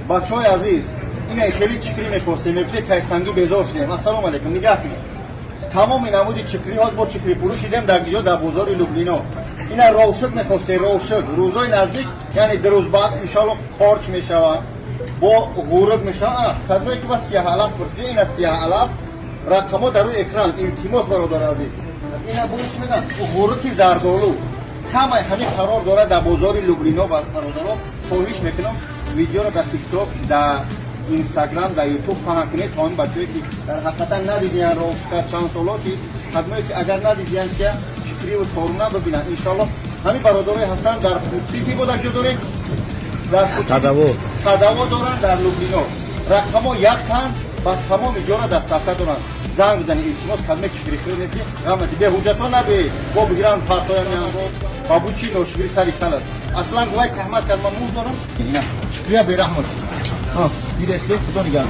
Бачаҳои азиз, ина хеле чикрӣ мехостем, мегуфте кайсангӣ безор шудем. Ассалому алайкум, нигаҳ кунед. Тамоми намуди чикриҳо бо чикри фурӯш шидем дар гиҷо, дар бозори Люблино. Ина ровшук мехосте, ровшук. Рӯзои наздик, яъне 2 рӯз баъд, иншоалло, қорч мешавад, бо ғуруб мешавад. Кадмое ки ба сияҳалаф пурсиде, ина сияҳалаф, рақамҳо дар рӯи экран. Илтимос, бародари азиз, ина бо чӣ мегӯянд, ғуруки зардолу, ҳамаи ҳамин қарор дорад дар бозори Люблино. Бародаро, хоҳиш мекунам, видеоро дар Тикток, дар Инстаграм, дар Ютуб паҳн кунед, то он бачаҳое ки дар ҳақиқатан надидиян ровшка чанд соло ки хадмое ки агар надидиян, ки чикриву торуна бибинанд, иншоалло. Ҳамин бародарое ҳастанд дар Фудсити, бо дар ҷо дорем, дар Садаво. Садаво доранд дар Люблино. Рақамҳо яктанд ба тамоми ҷора доставка доранд. Занг бизанед, илтимос. Кадме чикрихӯр нести, ғамати беҳуҷҷатҳо набиед, бо бигиранд партоям, ба бу чи ношукрӣ сари калат. Аслан гувай таҳмат кард, ман муз дорам. Ина чикрия бераҳмат дидесте, худо нигаҳ.